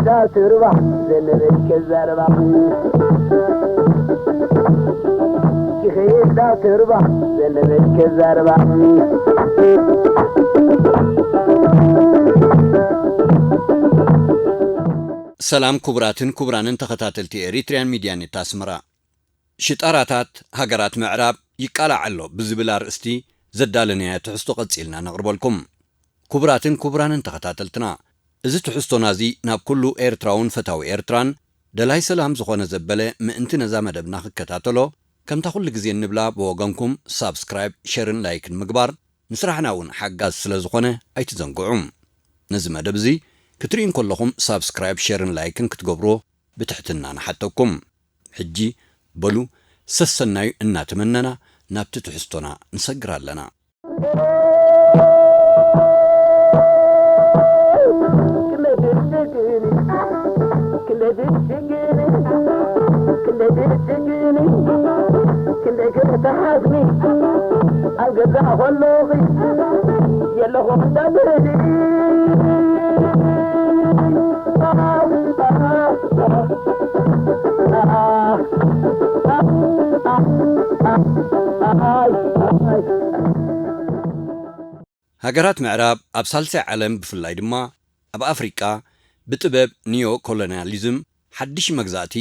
ዳትርባ ዘለበይ ከዛርባ፣ ክኸይድ ዳትርባ ዘለበይ ከዛርባ። ሰላም ክቡራትን ክቡራንን ተኸታተልቲ ኤሪትሪያን ሚድያ ኔት ኣስመራ። ሽጣራታት ሃገራት ምዕራብ ይቃላዕ ኣሎ ብዝብል ኣርእስቲ ዘዳለናዮ ትሕዝቶ ቀጺልና ነቕርበልኩም። ክቡራትን ክቡራንን ተኸታተልትና፣ እዚ ትሕዝቶና እዚ ናብ ኩሉ ኤርትራውን ፈታዊ ኤርትራን ደላይ ሰላም ዝኾነ ዘበለ ምእንቲ ነዛ መደብና ክከታተሎ፣ ከምታ ኩሉ ግዜ እንብላ ብወገንኩም ሳብስክራይብ፣ ሸርን ላይክን ምግባር ንስራሕና እውን ሓጋዝ ስለ ዝኾነ ኣይትዘንግዑ። ነዚ መደብ እዚ ክትርእዩ እንከለኹም ሳብስክራይብ፣ ሸርን ላይክን ክትገብርዎ ብትሕትና ንሓተኩም። ሕጂ በሉ ሰሰናዩ እናተመነና ናብቲ ትሕዝቶና ንሰግር ኣለና። ክንደይ ክትሓዝኒ ኣብ ገዛ ከለኺ የለኹ እንዳትብሊ። ሃገራት ምዕራብ ኣብ ሳልሳይ ዓለም ብፍላይ ድማ ኣብ ኣፍሪቃ ብጥበብ ኒዮ ኮሎንያሊዝም ሓድሽ መግዛእቲ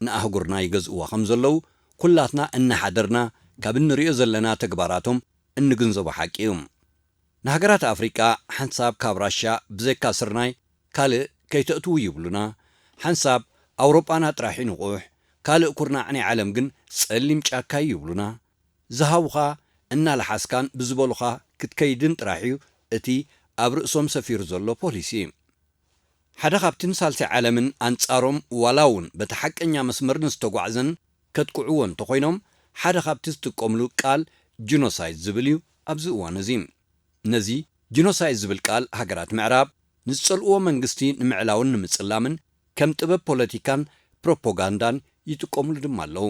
ንኣህጉርና ይገዝእዋ ከም ዘለዉ ኩላትና እናሓደርና ካብ እንርእዮ ዘለና ተግባራቶም እንግንዘቦ ሓቂ እዩ። ንሃገራት ኣፍሪቃ ሓንሳብ ካብ ራሻ ብዘይካ ስርናይ ካልእ ከይተእትዉ ይብሉና። ሓንሳብ ኣውሮጳና ጥራሕ እዩ ንቑሕ፣ ካልእ ኩርናዕ ናይ ዓለም ግን ጸሊም ጫካ እዩ ይብሉና። ዝሃቡኻ እናለሓስካን ብዝበሉኻ ክትከይድን ጥራሕ እዩ እቲ ኣብ ርእሶም ሰፊሩ ዘሎ ፖሊሲ። ሓደ ካብቲ ንሳልሳይ ዓለምን ኣንጻሮም ዋላ እውን በቲ ሓቀኛ መስመር ንዝተጓዕዘን ከጥቅዕዎ እንተኾይኖም፣ ሓደ ካብቲ ዝጥቀምሉ ቃል ጂኖሳይድ ዝብል እዩ ኣብዚ እዋን እዚ። ነዚ ጂኖሳይድ ዝብል ቃል ሃገራት ምዕራብ ንዝጸልእዎ መንግስቲ ንምዕላውን ንምጽላምን ከም ጥበብ ፖለቲካን ፕሮፓጋንዳን ይጥቀምሉ ድማ ኣለዉ።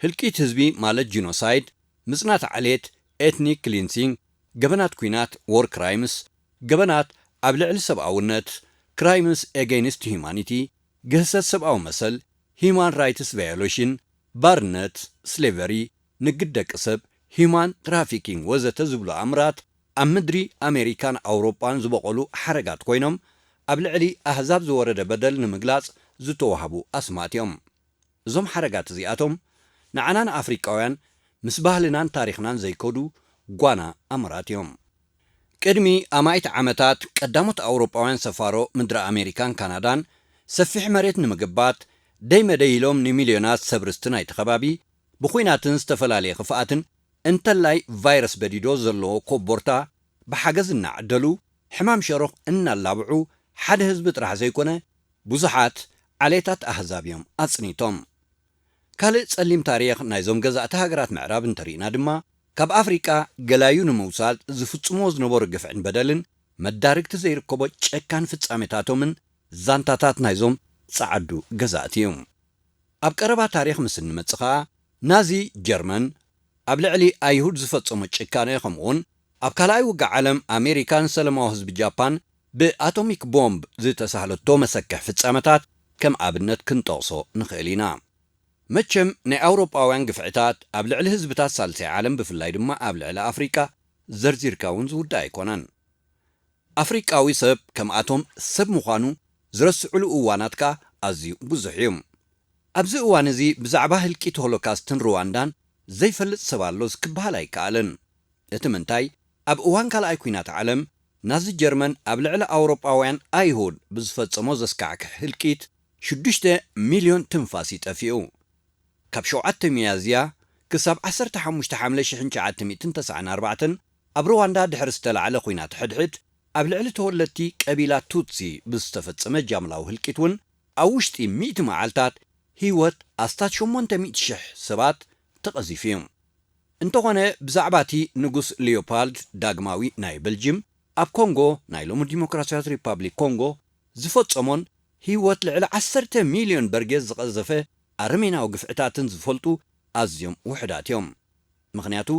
ህልቂት ህዝቢ ማለት ጂኖሳይድ፣ ምጽናት ዓሌት ኤትኒክ ክሊንሲንግ፣ ገበናት ኲናት ዎር ክራይምስ፣ ገበናት ኣብ ልዕሊ ሰብኣውነት ክራይምስ ኤገይንስት ሂዩማኒቲ፣ ግህሰት ሰብኣዊ መሰል ሂዩማን ራይትስ ቫዮሌሽን፣ ባርነት ስሌቨሪ፣ ንግድ ደቂ ሰብ ሂዩማን ትራፊኪንግ ወዘተ ዝብሉ ኣምራት ኣብ ምድሪ ኣሜሪካን ኣውሮጳን ዝበቖሉ ሓረጋት ኮይኖም ኣብ ልዕሊ ኣህዛብ ዝወረደ በደል ንምግላጽ ዝተዋህቡ ኣስማት እዮም። እዞም ሓረጋት እዚኣቶም ንዓና ንኣፍሪቃውያን ምስ ባህልናን ታሪኽናን ዘይከዱ ጓና ኣምራት እዮም። ቅድሚ ኣማኢት ዓመታት ቀዳሞት ኣውሮጳውያን ሰፋሮ ምድሪ ኣሜሪካን ካናዳን ሰፊሕ መሬት ንምግባት ደይ መደይ ኢሎም ንሚልዮናት ሰብ ርስቲ ናይቲ ከባቢ ብኹናትን ዝተፈላለየ ክፍኣትን እንተላይ ቫይረስ በዲዶ ዘለዎ ኮቦርታ ብሓገዝ እናዓደሉ ሕማም ሸሮኽ እናላብዑ ሓደ ህዝቢ ጥራሕ ዘይኮነ ብዙሓት ዓሌታት ኣህዛብ እዮም ኣጽኒቶም። ካልእ ጸሊም ታሪኽ ናይዞም ገዛእቲ ሃገራት ምዕራብ እንተሪእና ድማ፣ ካብ ኣፍሪቃ ገላዩ ንምውሳድ ዝፍጽምዎ ዝነበሩ ግፍዕን በደልን መዳርግቲ ዘይርከቦ ጨካን ፍጻሜታቶምን ዛንታታት ናይዞም ጸዓዱ ገዛእቲ እዩ። ኣብ ቀረባ ታሪኽ ምስ እንመጽእ ኸኣ፣ ናዚ ጀርመን ኣብ ልዕሊ ኣይሁድ ዝፈጸሞ ጭካነ፣ ከምኡውን ኣብ ካልኣይ ውግእ ዓለም ኣሜሪካ ንሰለማዊ ህዝቢ ጃፓን ብኣቶሚክ ቦምብ ዝተሳህለቶ መሰክሕ ፍጻመታት ከም ኣብነት ክንጠቕሶ ንኽእል ኢና። መቸም ናይ ኣውሮጳውያን ግፍዕታት ኣብ ልዕሊ ህዝብታት ሳልሳይ ዓለም ብፍላይ ድማ ኣብ ልዕሊ ኣፍሪቃ ዘርዚርካ እውን ዝውዳእ ኣይኮነን። ኣፍሪቃዊ ሰብ ከምኣቶም ሰብ ምዃኑ ዝረስዕሉ እዋናት ከኣ ኣዝዩ ብዙሕ እዩ። ኣብዚ እዋን እዚ ብዛዕባ ህልቂት ሆሎካስትን ሩዋንዳን ዘይፈልጥ ሰብ ኣሎስ ክበሃል ኣይከኣልን። እቲ ምንታይ፣ ኣብ እዋን ካልኣይ ኲናት ዓለም ናዚ ጀርመን ኣብ ልዕሊ ኣውሮጳውያን ኣይሁድ ብዝፈጸሞ ዘስካሕክሕ ህልቂት ሽዱሽተ ሚልዮን ትንፋስ እዩ ጠፊኡ። ካብ ሸውዓተ ሚያዝያ ክሳብ ዓሰርተ ሓሙሽተ ሓምለ ሽሕን ትሽዓተ ሚእትን ተስዓን ኣርባዕተን ኣብ ሩዋንዳ ድሕሪ ዝተላዕለ ኲናት ሕድሕድ ኣብ ልዕሊ ተወለድቲ ቀቢላ ቱትሲ ብዝተፈጸመ ጃምላዊ ህልቂት እውን ኣብ ውሽጢ ሚእቲ መዓልታት ህይወት ኣስታት ሸሞንተ ሚእቲ ሽሕ ሰባት ተቐዚፉ እዩ። እንተኾነ ብዛዕባ እቲ ንጉስ ሊዮፓልድ ዳግማዊ ናይ በልጅም ኣብ ኮንጎ ናይ ሎሚ ዲሞክራሲያዊት ሪፓብሊክ ኮንጎ ዝፈጸሞን ህይወት ልዕሊ ዓሰርተ ሚልዮን በርጌስ ዝቐዘፈ ኣረሜናዊ ግፍዕታትን ዝፈልጡ ኣዝዮም ውሑዳት እዮም። ምኽንያቱ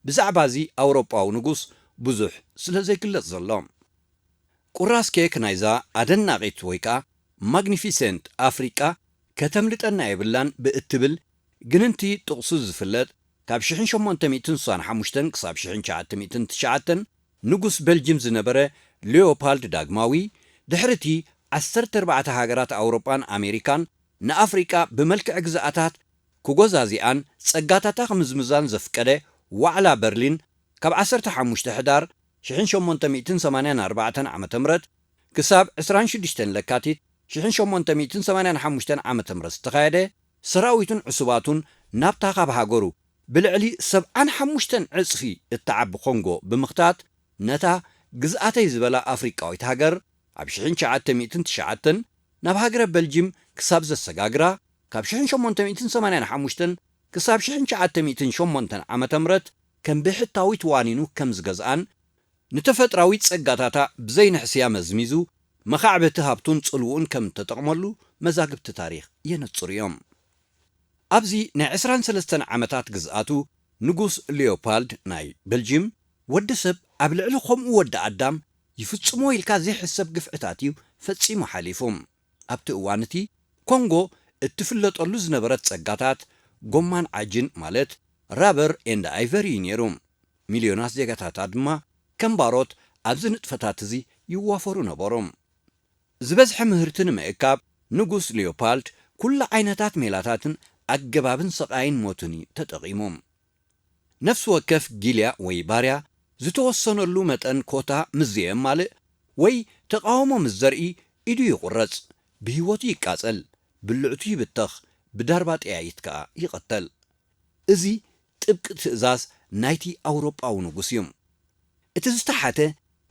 ብዛዕባ እዚ ኣውሮጳዊ ንጉስ ብዙሕ ስለ ዘይግለጽ ዘሎ። ቁራስ ኬክ ናይዛ ኣደናቒት ወይ ከኣ ማግኒፊሰንት ኣፍሪቃ ከተምልጠና የብላን ብእትብል ግንንቲ ጥቕሱ ዝፍለጥ፣ ካብ ሽሕን ሸሞንተ ሚእትን ስሳን ሓሙሽተን ክሳብ ሽሕን ትሽዓተ ሚእትን ትሽዓተን ንጉስ በልጅም ዝነበረ ሊዮፓልድ ዳግማዊ፣ ድሕሪ እቲ ዓሰርተ ኣርባዕተ ሃገራት ኣውሮጳን ኣሜሪካን ንኣፍሪቃ ብመልክዕ ግዝኣታት ክጎዛዚኣን ጸጋታታ ክምዝምዛን ዘፍቀደ ዋዕላ በርሊን፣ ካብ ዓሰርተ ሓሙሽተ ሕዳር ሽሕን ሸሞንተ ሚእትን ሰማንያን ኣርባዕተን ዓመተ ምህረት ክሳብ ዕስራን ሽዱሽተን ለካቲት ሽሕን ሸሞንተ ሚእትን ሰማንያን ሓሙሽተን ዓመተ ምህረት ዝተኻየደ፣ ሰራዊቱን ዕሱባቱን ናብታ ካብ ሃገሩ ብልዕሊ ሰብዓን ሓሙሽተን ዕጽፊ እትዓቢ ኮንጎ ብምኽታት፣ ነታ ግዝኣተይ ዝበላ ኣፍሪቃዊት ሃገር ኣብ ሽሕን ትሽዓተ ሚእትን ትሽዓተን ናብ ሃገረ በልጅም ክሳብ ዘሰጋግራ፣ ካብ ሽሕን ሸሞንተ ሚእትን ሰማንያን ሓሙሽተን ክሳብ ሽሕን ትሽዓተ ሚእትን ሸሞንተን ዓመተ ምህረት ከም ብሕታዊት ዋኒኑ ከም ዝገዝኣን፣ ንተፈጥራዊ ጸጋታታ ብዘይንሕስያ መዝሚዙ መኻዕበቲ ሃብቱን ጽልውኡን ከም እተጠቕመሉ መዛግብቲ ታሪኽ የነጽሩ እዮም። ኣብዚ ናይ ዕስራን ሰለስተን ዓመታት ግዝኣቱ፣ ንጉስ ሊዮፓልድ ናይ በልጅም፣ ወዲ ሰብ ኣብ ልዕሊ ከምኡ ወዲ ኣዳም ይፍጽሞ ኢልካ ዘይሕሰብ ግፍዕታት እዩ ፈጺሙ ሓሊፉ። ኣብቲ እዋን እቲ፣ ኮንጎ እትፍለጠሉ ዝነበረት ጸጋታት ጎማን ዓጅን፣ ማለት ራበር ኤንድ ኣይቨሪ እዩ ነይሩ። ሚልዮናት ዜጋታታ ድማ ከም ባሮት ኣብዚ ንጥፈታት እዚ ይዋፈሩ ነበሩ። ዝበዝሐ ምህርቲ ንምእካብ ንጉስ ሊዮፓልድ ኩሉ ዓይነታት ሜላታትን ኣገባብን ስቓይን ሞትን እዩ ተጠቒሙ። ነፍሲ ወከፍ ጊልያ ወይ ባርያ ዝተወሰነሉ መጠን ኮታ ምስ ዘየማልእ ወይ ተቓውሞ ምስ ዘርኢ ኢዱ ይቑረጽ፣ ብህይወቱ ይቃጸል፣ ብልዕቱ ይብተኽ፣ ብዳርባ ጠያይት ከኣ ይቕተል። እዚ ጥብቂ ትእዛዝ ናይቲ ኣውሮጳዊ ንጉስ እዩ። እቲ ዝተሓተ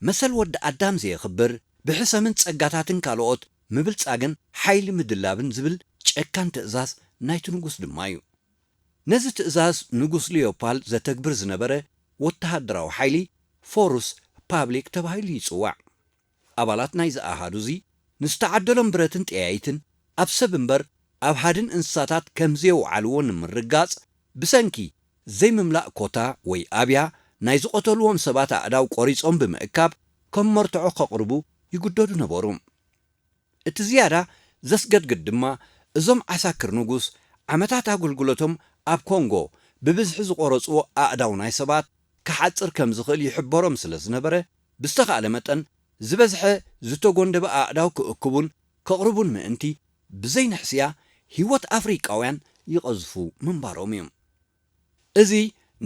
መሰል ወዲ ኣዳም ዘየኽብር፣ ብሕሰምን ጸጋታትን ካልኦት ምብልጻግን ሓይሊ ምድላብን ዝብል ጨካን ትእዛዝ ናይቲ ንጉስ ድማ እዩ። ነዚ ትእዛዝ ንጉስ ሊዮፓልድ ዘተግብር ዝነበረ ወተሃደራዊ ሓይሊ ፎሩስ ፓብሊክ ተባሂሉ ይጽዋዕ። ኣባላት ናይዚ ኣሃዱ እዚ ንዝተዓደሎም ብረትን ጠያይትን ኣብ ሰብ እምበር ኣብ ሃድን እንስሳታት ከም ዘየውዓልዎ ንምርግጋጽ፣ ብሰንኪ ዘይምምላእ ኮታ ወይ ኣብያ ናይ ዝቐተልዎም ሰባት ኣእዳው ቆሪጾም ብምእካብ ከም መርትዖ ከቕርቡ ይግደዱ ነበሩ። እቲ ዝያዳ ዘስገድግድ ድማ፣ እዞም ዓሳክር ንጉስ ዓመታት ኣገልግሎቶም ኣብ ኮንጎ ብብዝሒ ዝቖረጽዎ ኣእዳው ናይ ሰባት ክሓጽር ከም ዝኽእል ይሕበሮም ስለ ዝነበረ፣ ብዝተኻእለ መጠን ዝበዝሐ ዝተጎንደበ ኣእዳው ክእክቡን ከቕርቡን ምእንቲ፣ ብዘይንሕስያ ህይወት ኣፍሪቃውያን ይቐዝፉ ምንባሮም እዩ። እዚ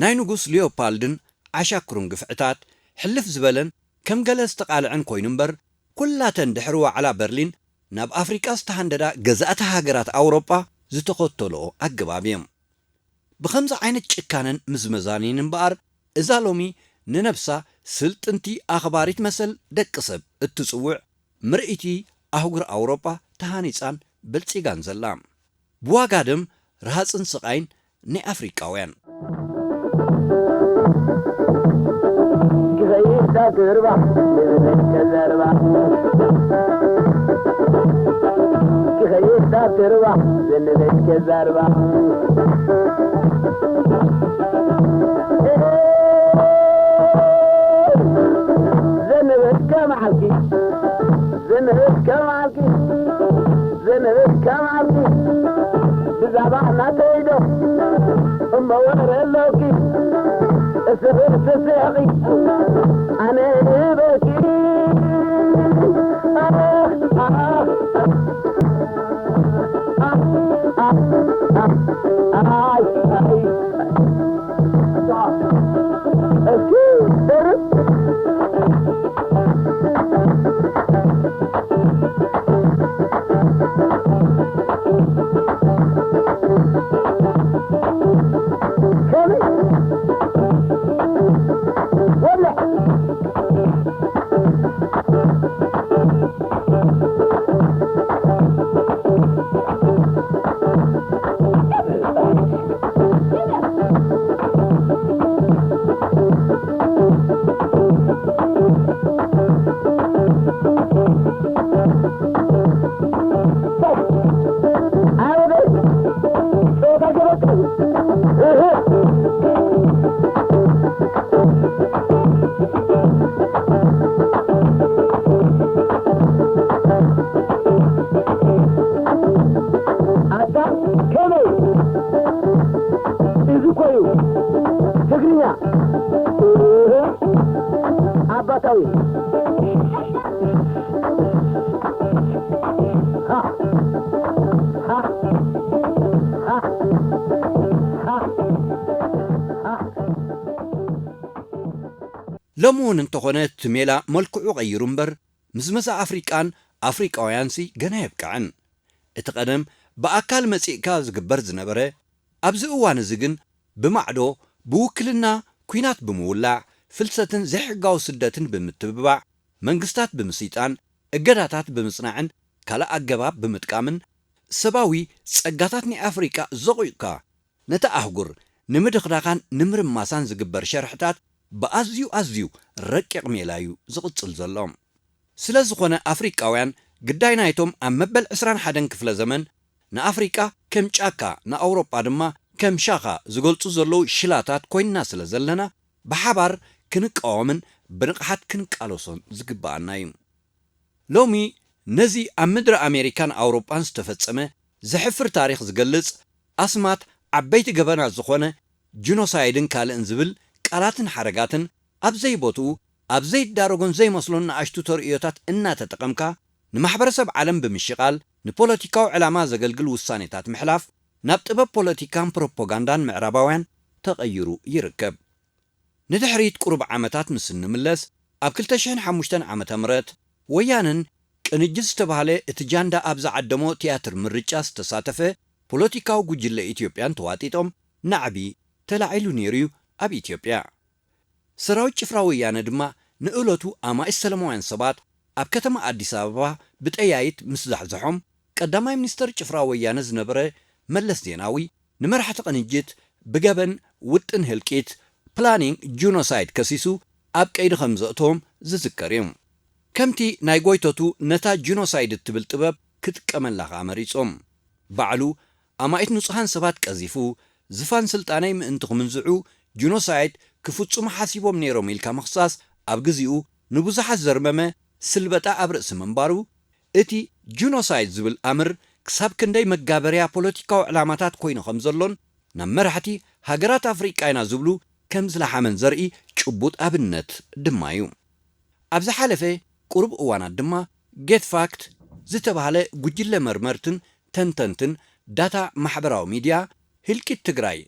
ናይ ንጉስ ሊዮፓልድን ዓሻክሩን ግፍዕታት ሕልፍ ዝበለን ከም ገለ ዝተቓልዐን ኮይኑ እምበር፣ ኩላተን ድሕሪ ዋዕላ በርሊን ናብ ኣፍሪቃ ዝተሃንደዳ ገዛእቲ ሃገራት ኣውሮጳ ዝተኸተልኦ ኣገባብ እዮም። ብኸምዚ ዓይነት ጭካነን ምዝመዛን እምበኣር፣ እዛ ሎሚ ንነብሳ ስልጥንቲ ኣኽባሪት መሰል ደቂ ሰብ እትጽውዕ ምርኢቲ ኣህጉር ኣውሮጳ ተሃኒጻን በልጺጋን ዘላ፣ ብዋጋ ደም፣ ረሃጽን ስቓይን ናይ ኣፍሪቃውያን። ክኸይድ ካብ ትርባሕ ንብለካ ዘርባ፣ ክኸይድ ካብ ትርባሕ ንብለካ ዘርባ። ዘንበትካ መዓልቲ፣ ዘንበትካ መዓልቲ፣ ዘንበትካ መዓልቲ፣ ብዛዕባ ናተይ ዶ እሞ ወረ ኣለኪ፣ እስኺ ትስሕቂ፣ ኣነ ንበኪ። ኣህ፣ ኣህ፣ ኣይ፣ ኣይ። እስኪ ደርብ። ከመይ? ወላዕ። ሎሚ እውን እንተኾነ እቲ ሜላ መልክዑ ቀይሩ እምበር፣ ምስ መጻ ኣፍሪቃን ኣፍሪቃውያንሲ ገና የብቅዐን። እቲ ቀደም ብኣካል መጺእካ ዝግበር ዝነበረ፣ ኣብዚ እዋን እዚ ግን ብማዕዶ፣ ብውክልና፣ ኲናት ብምውላዕ፣ ፍልሰትን ዘይሕጋዊ ስደትን ብምትብባዕ፣ መንግስታት ብምስይጣን፣ እገዳታት ብምጽናዕን ካልእ ኣገባብ ብምጥቃምን፣ ሰብኣዊ ጸጋታት ናይ ኣፍሪቃ ዘቑይቕካ፣ ነታ ኣህጉር ንምድኽዳኻን ንምርማሳን ዝግበር ሸርሕታት ብኣዝዩ ኣዝዩ ረቂቕ ሜላ እዩ ዝቕጽል ዘሎ። ስለ ዝኾነ ኣፍሪቃውያን ግዳይ ናይቶም ኣብ መበል ዕስራን ሓደን ክፍለ ዘመን ንኣፍሪቃ ከም ጫካ ንኣውሮጳ ድማ ከም ሻኻ ዝገልጹ ዘለዉ ሽላታት ኮይንና ስለ ዘለና ብሓባር ክንቃወምን ብንቕሓት ክንቃለሶን ዝግብኣና እዩ። ሎሚ ነዚ ኣብ ምድሪ ኣሜሪካን ኣውሮጳን ዝተፈጸመ ዘሕፍር ታሪኽ ዝገልጽ ኣስማት ዓበይቲ ገበናት ዝኾነ ጂኖሳይድን ካልእን ዝብል ቃላትን ሓረጋትን ኣብ ዘይቦትኡ ኣብ ዘይዳረጎን ዘይመስሎን ንኣሽቱ ተርእዮታት እናተጠቐምካ ንማሕበረሰብ ዓለም ብምሽቓል ንፖለቲካዊ ዕላማ ዘገልግል ውሳኔታት ምሕላፍ ናብ ጥበብ ፖለቲካን ፕሮፓጋንዳን ምዕራባውያን ተቐይሩ ይርከብ። ንድሕሪት ቁሩብ ዓመታት ምስ እንምለስ ኣብ ክልተ ሽሕን ሓሙሽተን ዓመተ ምህረት ወያነን ቅንጅት ዝተባህለ እቲ ጃንዳ ኣብ ዝዓደሞ ትያትር ምርጫ ዝተሳተፈ ፖለቲካዊ ጉጅለ ኢትዮጵያን ተዋጢጦም ናዕቢ ተላዒሉ ነይሩ እዩ ኣብ ኢትዮጵያ። ሰራዊት ጭፍራ ወያነ ድማ ንእለቱ ኣማኢት ሰለማውያን ሰባት ኣብ ከተማ ኣዲስ ኣበባ ብጠያይት ምስ ዛሕዘሖም ቀዳማይ ሚኒስተር ጭፍራ ወያነ ዝነበረ መለስ ዜናዊ ንመራሕቲ ቅንጅት ብገበን ውጥን ህልቂት ፕላኒንግ ጂኖሳይድ ከሲሱ ኣብ ቀይዲ ከም ዘእቶም ዝዝከር እዩ። ከምቲ ናይ ጎይቶቱ ነታ ጂኖሳይድ እትብል ጥበብ ክጥቀመላ ከኣ መሪጾም። ባዕሉ ኣማኢት ንጹሃን ሰባት ቀዚፉ ዝፋን ስልጣነይ ምእንቲ ክምንዝዑ ጂኖሳይድ ክፍጽሙ ሓሲቦም ነይሮም ኢልካ ምኽሳስ ኣብ ግዚኡ ንብዙሓት ዘርመመ ስልበጣ ኣብ ርእሲ ምንባሩ እቲ ጂኖሳይድ ዝብል ኣምር ክሳብ ክንደይ መጋበርያ ፖለቲካዊ ዕላማታት ኮይኑ ከም ዘሎን ናብ መራሕቲ ሃገራት ኣፍሪቃ ኢና ዝብሉ ከም ዝለሓመን ዘርኢ ጭቡጥ ኣብነት ድማ እዩ። ኣብ ዝሓለፈ ቁሩብ እዋናት ድማ ጌት ፋክት ዝተባህለ ጉጅለ መርመርትን ተንተንትን ዳታ ማሕበራዊ ሚድያ ህልቂት ትግራይ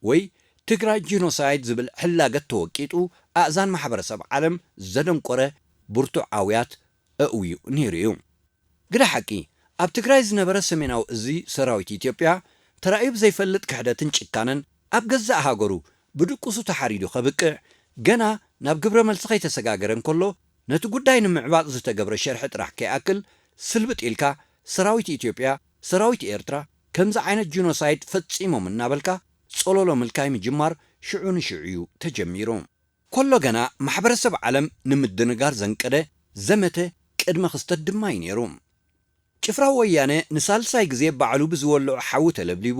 ወይ ትግራይ ጂኖሳይድ ዝብል ሕላገት ተወቂጡ ኣእዛን ማሕበረሰብ ዓለም ዘደንቆረ ብርቱዕ ኣውያት ኣእውዩ ነይሩ እዩ። ግደ ሓቂ ኣብ ትግራይ ዝነበረ ሰሜናዊ እዚ ሰራዊት ኢትዮጵያ ተራእዩ ብዘይፈልጥ ክሕደትን ጭካነን ኣብ ገዛእ ሃገሩ ብድቁሱ ተሓሪዱ ከብቅዕ ገና ናብ ግብረ መልሲ ከይተሰጋገረ እንከሎ ነቲ ጉዳይ ንምዕባጥ ዝተገብረ ሸርሒ ጥራሕ ከይኣክል ስልብጥ ኢልካ ሰራዊት ኢትዮጵያ ሰራዊት ኤርትራ ከምዚ ዓይነት ጂኖሳይድ ፈጺሞም እናበልካ ጸሎሎ ምልካይ ምጅማር ሽዑ ንሽዑ እዩ ተጀሚሩ። ኮሎ ገና ማሕበረሰብ ዓለም ንምድንጋር ዘንቀደ ዘመተ ቅድመ ክስተት ድማ እዩ ነይሩ። ጭፍራ ወያነ ንሳልሳይ ግዜ ባዕሉ ብዝወልዖ ሓዊ ተለብሊቡ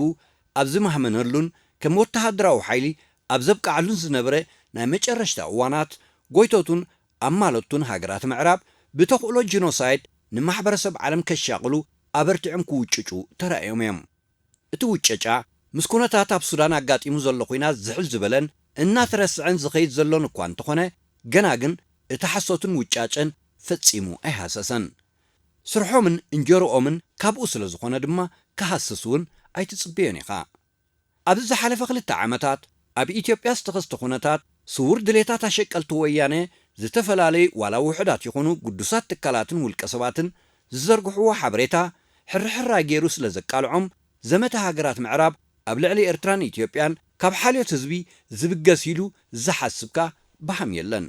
ኣብ ዝማህመነሉን ከም ወተሃደራዊ ሓይሊ ኣብ ዘብቅዓሉን ዝነበረ ናይ መጨረሽታ እዋናት ጎይቶቱን ኣማለቱን ሃገራት ምዕራብ ብተኽእሎ ጂኖሳይድ ንማሕበረሰብ ዓለም ከሻቕሉ ኣበርቲዖም ክውጭጩ ተራእዮም እዮም። እቲ ውጨጫ ምስ ኩነታት ኣብ ሱዳን ኣጋጢሙ ዘሎ ኹናት ዝሕል ዝበለን እናተረስዐን ዝኸይድ ዘሎን እኳ እንተኾነ ገና ግን እቲ ሓሶትን ውጫጨን ፈጺሙ ኣይሃሰሰን። ስርሖምን እንጀርኦምን ካብኡ ስለ ዝኾነ ድማ ክሃስስ እውን ኣይትጽበዮን ኢኻ። ኣብዚ ዝሓለፈ ክልተ ዓመታት ኣብ ኢትዮጵያ ዝተኸስተ ኩነታት ስውር ድሌታት ኣሸቀልቲ ወያነ ዝተፈላለዩ ዋላ ውሑዳት ይኹኑ ግዱሳት ትካላትን ውልቀ ሰባትን ዝዘርግሕዎ ሓበሬታ ሕርሕራይ ገይሩ ስለ ዘቃልዖም ዘመተ ሃገራት ምዕራብ ኣብ ልዕሊ ኤርትራን ኢትዮጵያን ካብ ሓልዮት ህዝቢ ዝብገስ ኢሉ ዝሓስብካ በሃም የለን።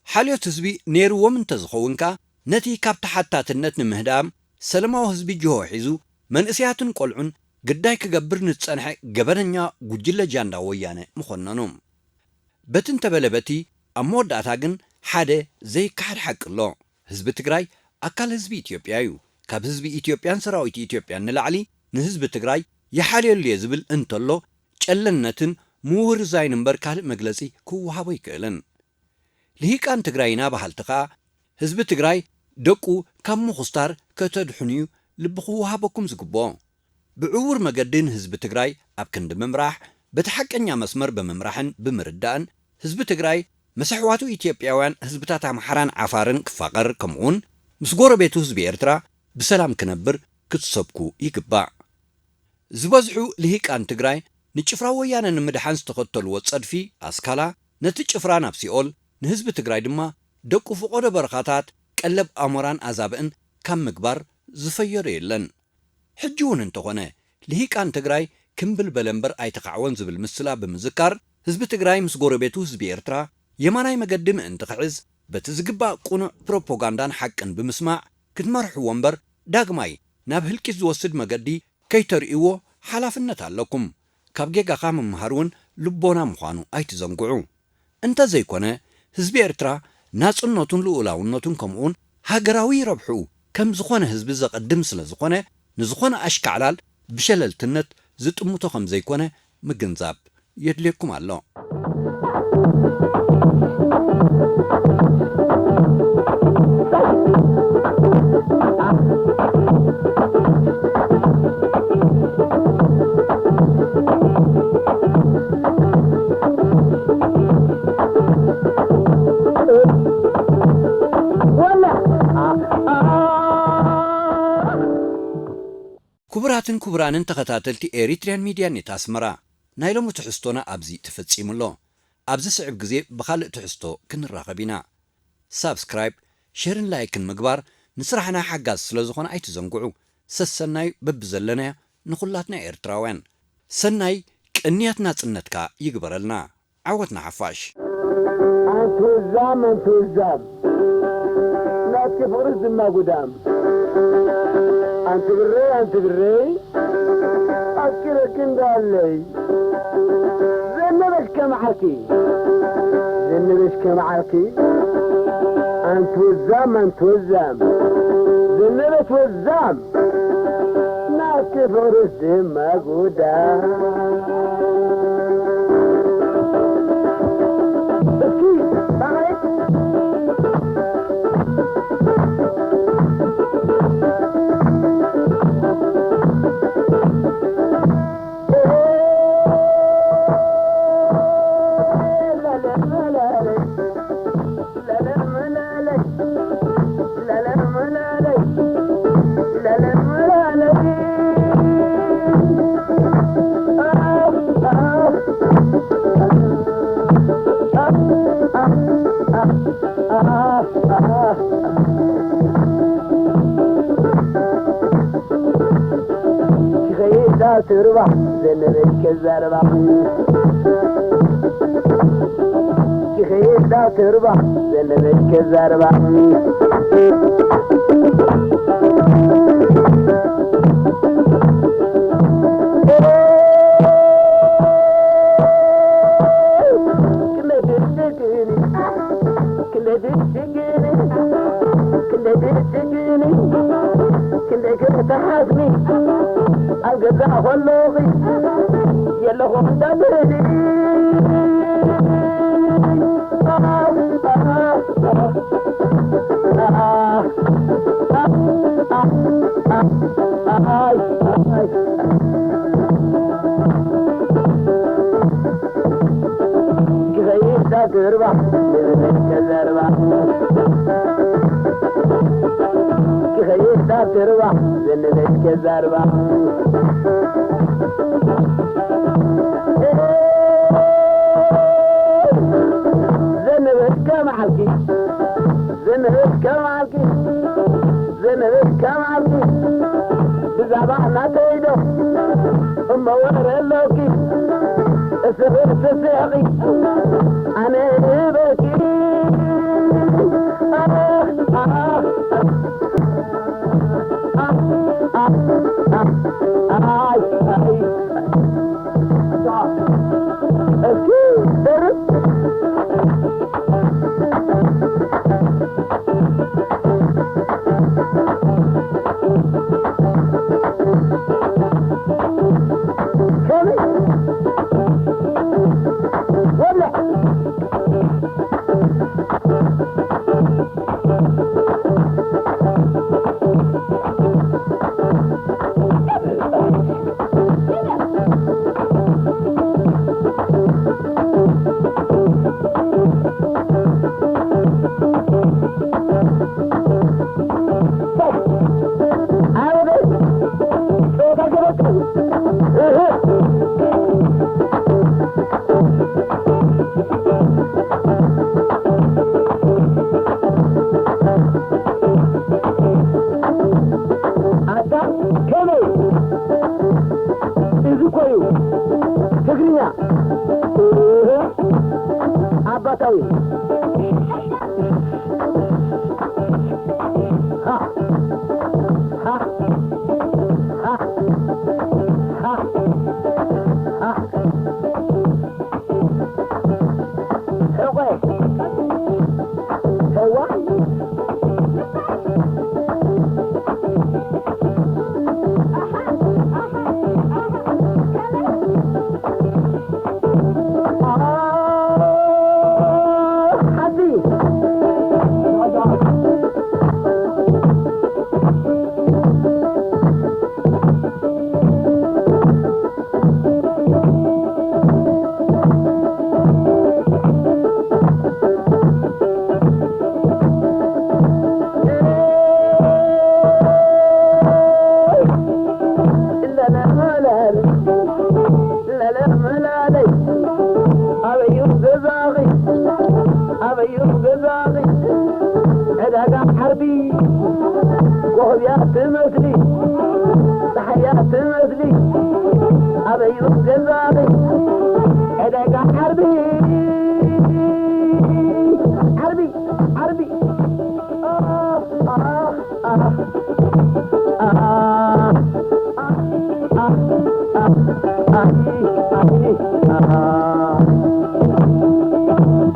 ሓልዮት ህዝቢ ነይርዎም እንተዝኸውን ከኣ ነቲ ካብ ተሓታትነት ንምህዳም ሰለማዊ ህዝቢ ጅሆ ሒዙ መንእሰያትን ቆልዑን ግዳይ ክገብር ንዝጸንሐ ገበነኛ ጉጅለ ጃንዳ ወያነ ምኾነኑ። በቲ እንተበለ በቲ ኣብ መወዳእታ ግን ሓደ ዘይከሓድ ሓቂ ኣሎ። ህዝቢ ትግራይ ኣካል ህዝቢ ኢትዮጵያ እዩ። ካብ ህዝቢ ኢትዮጵያን ሰራዊት ኢትዮጵያን ንላዕሊ ንህዝቢ ትግራይ ይሓልየሉ እየ ዝብል እንተሎ ጨለነትን ምውርዛይን እምበር ካልእ መግለጺ ክወሃቦ ኣይክእልን። ልሂቃን ትግራይና በሃልቲ ከኣ ህዝቢ ትግራይ ደቁ ካብ ምኹስታር ከተድሕኑ እዩ ልቢ ክወሃበኩም ዝግብኦ። ብዕዉር መገዲ ንህዝቢ ትግራይ ኣብ ክንዲ ምምራሕ በቲ ሓቀኛ መስመር ብምምራሕን ብምርዳእን ህዝቢ ትግራይ ምስ ኣሕዋቱ ኢትዮጵያውያን ህዝብታት ኣምሓራን ዓፋርን ክፋቐር፣ ከምኡውን ምስ ጎረቤቱ ህዝቢ ኤርትራ ብሰላም ክነብር ክትሰብኩ ይግባእ። ዝበዝሑ ልሂቃን ትግራይ ንጭፍራ ወያነ ንምድሓን ዝተኸተልዎ ጸድፊ ኣስካላ ነቲ ጭፍራ ናብ ሲኦል፣ ንህዝቢ ትግራይ ድማ ደቁ ፍቖዶ በረኻታት ቀለብ ኣሞራን ኣዛብእን ካብ ምግባር ዝፈየዶ የለን። ሕጂ እውን እንተኾነ ልሂቃን ትግራይ ክምብል በለ እምበር ኣይተኻዕወን ዝብል ምስላ ብምዝካር፣ ህዝቢ ትግራይ ምስ ጎረቤቱ ህዝቢ ኤርትራ የማናይ መገዲ ምእንቲ ክሕዝ፣ በቲ ዝግባእ ቅኑዕ ፕሮፓጋንዳን ሓቅን ብምስማዕ ክትመርሕዎ እምበር፣ ዳግማይ ናብ ህልቂት ዝወስድ መገዲ ከይተርእይዎ ሓላፍነት ኣለኩም። ካብ ጌጋኻ ምምሃር እውን ልቦና ምዃኑ ኣይትዘንግዑ። እንተዘይኮነ፣ ህዝቢ ኤርትራ ናጽነቱን ልኡላውነቱን ከምኡውን ሃገራዊ ረብሕኡ ከም ዝኾነ ህዝቢ ዘቐድም ስለ ዝኾነ፣ ንዝኾነ ኣሽካዕላል ብሸለልትነት ዝጥምቶ ከም ዘይኮነ ምግንዛብ የድልየኩም ኣሎ። ክቡራትን ክቡራንን ተኸታተልቲ ኤሪትሪያን ሚድያ ኔት ኣስመራ፣ ናይ ሎሚ ትሕዝቶና ኣብዚ ተፈጺሙ ኣሎ። ኣብ ዝስዕብ ግዜ ብኻልእ ትሕዝቶ ክንራኸብ ኢና። ሳብስክራይብ፣ ሼርን ላይክን ምግባር ንስራሕና ሓጋዝ ስለ ዝኾነ ኣይትዘንግዑ። ሰሰናዩ በብዘለናዮ ንኹላትና ኤርትራውያን። ሰናይ ቅንያት ናጽነትካ ይግበረልና። ዓወት ንሓፋሽ። ኣንቲ ውዛም፣ ኣንቲ ውዛም፣ ናትኪ ፍቕሪ ድማ ጉዳም። ኣንቲ ብረይ፣ ኣንቲ ብረይ፣ ኣፍቂረኪ እንዳለይ። ዘነበች ከመዓልኪ፣ ዘነበች ከመዓልኪ፣ ኣንቲ ውዛም፣ ኣንቲ ውዛም፣ ዘነበች ወዛም። ናትኪ ፍቕርስ ድማ ጉዳም። እስኪ ባቐይ። ክኸይድ ናብ ትርባሕ ዘነበች ከዛርባ። ክኸይድ ናብ ትርባሕ ዘነበች ከዛርባ። ክንደይ ትስግኒ፣ ክንደይ ትስግኒ፣ ክንደይ ትስግኒ፣ ክንደይ ክትሓዝኒ፣ ኣብ ገዛ ከለኺ የለኹ እንዳትህሊ። ክኸይድ ናብ ትርባሕ ዘነበች ከዛርባ። ክኸይድ ናብ ትርባሕ ዘነበች ከዛርባ። ዘነበች ከመዓልኪ፣ ዘነበች ከመዓልኪ፣ ዘነበች ከመዓልኪ፣ ብዛዕባ ናተይ ዶ እሞ ወረ ኣለኪ። እስኺ ትስሕቂ ኣነ እበኪ። ኣህ፣ ኣህ፣ ኣህ፣ ኣህ፣ ኣህ፣ ኣይ፣ ኣይ። እስኪ ደርብ። ከመይ? ወላሕ። ከመይ? እዚ እኮ እዩ ትግርኛ። እህ፣ ኣባታዊ። ሃ፣ ሃ፣ ሃ፣ ሃ፣ ሃ። ሕቆ። ሕዋ። ሓንቲ። ኣበዩ ገዛኺ፣ ኣበዩ ገዛኺ፣ ዕዳጋ ዓርቢ ኮኾብያ ትመስሊ፣ ጸሓያ ትመስሊ፣ ኣበዩ ገዛኺ፣ ዕዳጋ ዓርቢ፣ ዓርቢ፣ ዓርቢ።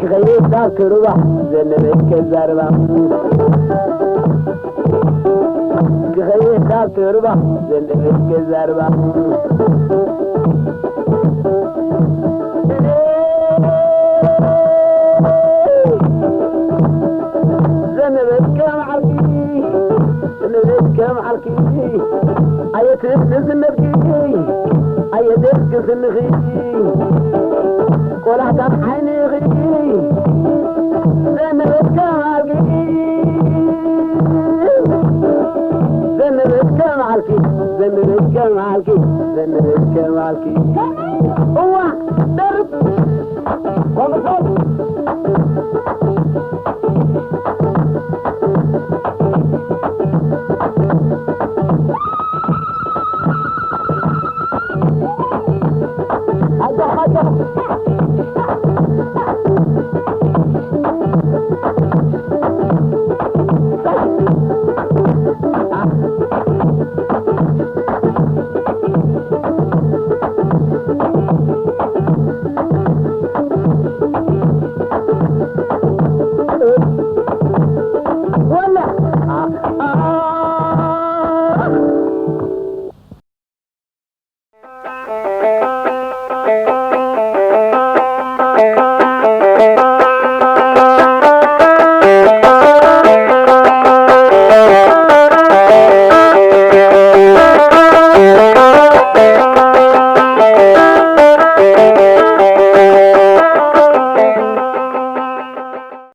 ክኸይድ ናብ ክርባ ዘነበች ከዛርባ፣ ክኸይድ ናብ ክርባ ዘነበች ከዛርባ። ዘነበች ከም ዓርኪ፣ ዘነበች ከም ዓርኪ፣ ኣየትንስነትኪ፣ ኣየደግስንኺ፣ ቆላሕታ ዓይንኺ፣ ዘነበች ከም ዓርኪ፣ ዘነበች ከም ዓርኪ፣ ዘነበች ከም ዓርኪ፣ ዘነበች ከም ዓርኪ። እዋ፣ ደርብ፣ ኮምሶል፣